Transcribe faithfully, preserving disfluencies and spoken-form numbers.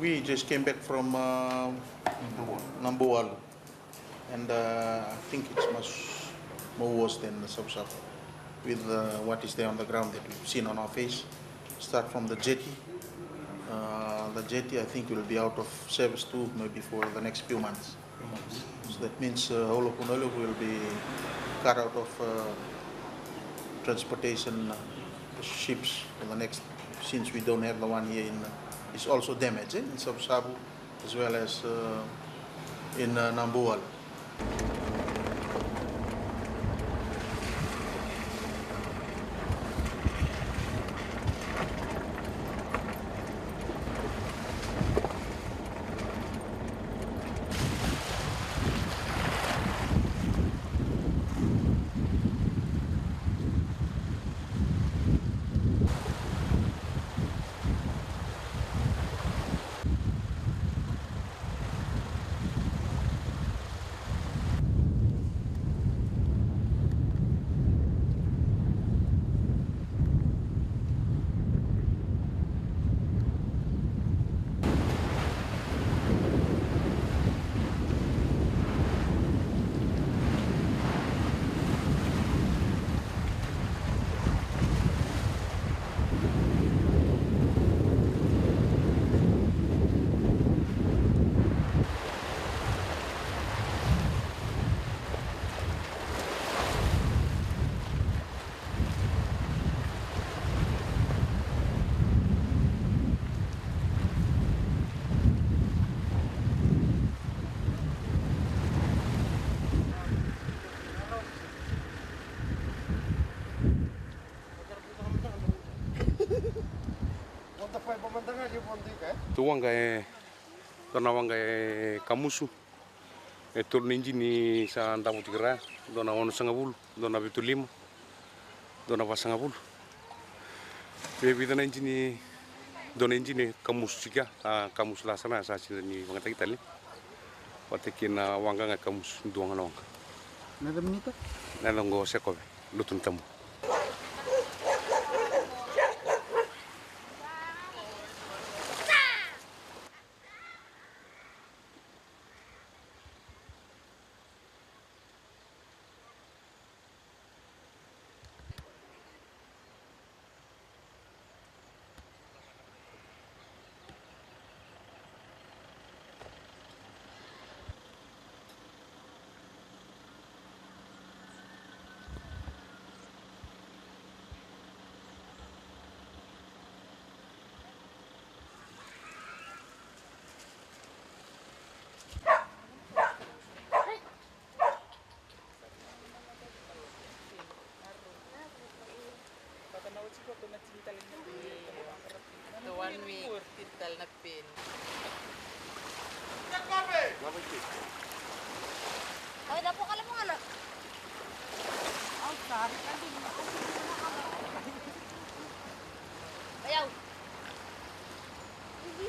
We just came back from uh, Nambuwalu, and uh, I think it's much more worse than the Savusavu with uh, what is there on the ground that we've seen on our face. Start from the jetty. Uh, the jetty, I think, will be out of service too, maybe for the next few months. So that means uh, all of Punaluk will be cut out of uh, transportation uh, ships for the next, since we don't have the one here in, uh, it's also damaged eh, in Savusavu as well as uh, in uh, Nambuwalu. Tou waqa e dua na waqa e Kamusu. E tolu na ijini sa davo tiko ra, dua na onosagavulu, dua na vitu lima, dua na vasagavulu. E vica na ijini, dua na ijini Kamusu tiko ya, a Kamusu la sa na sa sega ni vagataki tale. Vata kei na waqa ga e Kamusu dua ga na waqa. Na cava ni ta? Na yalo qo Sekove, Lutu ni Tabu. The one week, tin tale na peni.